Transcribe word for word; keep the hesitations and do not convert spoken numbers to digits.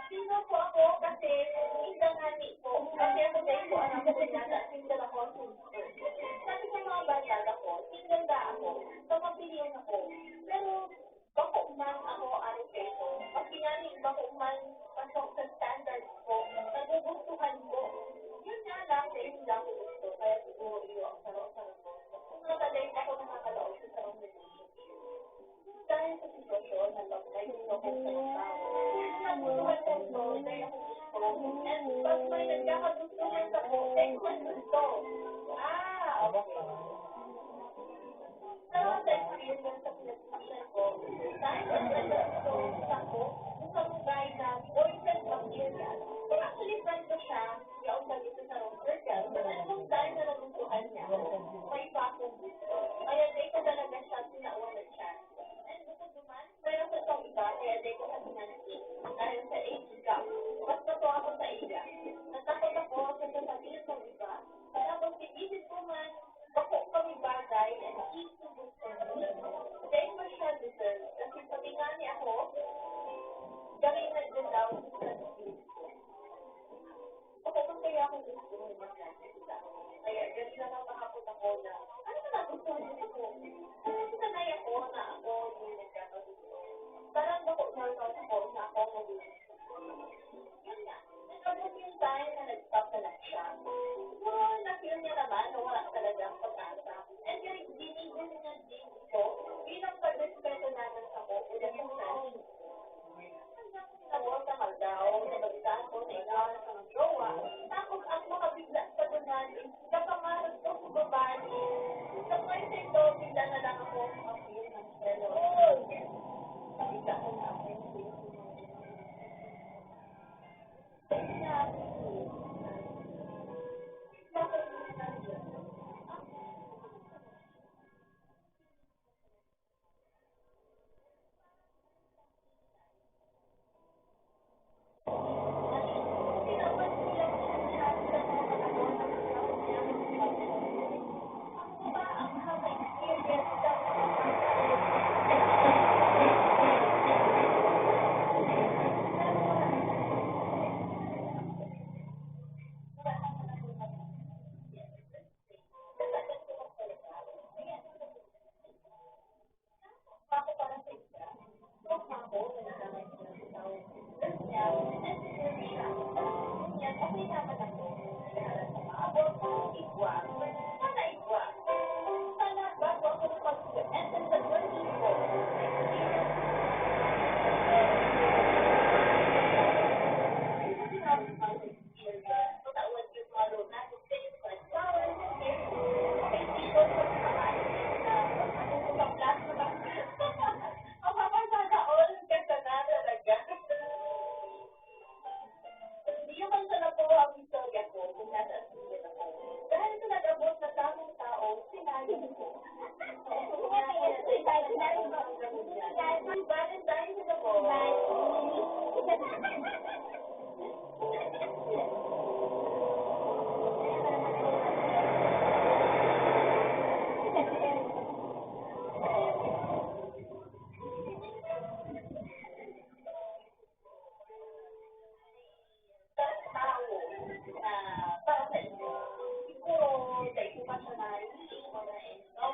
Sino po ako? Kasi isang hati po. Kasi ako din po ang ako pinata. Single ako. Sabi ng mga barkada ko, single na ako. Kapag piliin ako. Pero bako man ako aripeto. Pag pinani, bako man pasok sa standards ko. Nagugustuhan ko. Yun nga lang, sa inyo lang ko gusto. Kaya siguro iyo ang sarong-sarong ko. Kung nakadate ako, nakakalaog sa sarong relationship. Dahil sa sitwasyon na pagkayo ng pagkakataon, nagbubuhay ko ito, dahil ako gusto. And pag may nagkakagustuhan sa ko, sexual gusto. Ah, okay. Sa mga experience sa pinag-social ko, dahil sa nagkakagusto sa ko, sa mga guy na boyfriend material. Pero actually, friend ko siya, yaon kami sa sarong circle. Pero kung dahil na nagustuhan niya, may pa akong gusto. Kaya di ko talaga siya tinawanan siya. And bukod duman, pero sa itong iba, kaya di ko sa pinansin. Dahil sa age gap. Mas mato ako sa iya. Natakot ako sa sasabihin ng iba. Kaya kung si David ko man, bako kami bagay and easy to gusto. Dahil ko siya deserve. Kasi pati nga ni ako, galing na din daw sa David ko. Bako man kaya ako gusto mo magkakita. Kaya galing na mapahapon ako na, ano na gusto mo ako? Kasi sanay ako na ako yung nagkakagusto. Parang bako normal ako na ako ang yun nga, nag-abot yung time na nag-stop na lang siya. Siguro na-feel niya naman na wala talagang pag-asa. And yun, binigyan niya din ito bilang pagrespeto naman sa ko, ulit yung time. Hanggang sa sa daw, nabalitaan ko na ikaw na kang jowa. Tapos ang makabigla sa duman, kapangarap ko sa babae. Sa point na ito, bigla na lang ako mapil ng pero. Bigla ko na ako. Hindi naman sana po ang istorya ko kung nasa Sweden ako. Dahil sa nag-abot na tamang tao, sinabi ko. Valentine sa ako. Tawo na para sa inyo. Siguro, Patunay, imo na ito.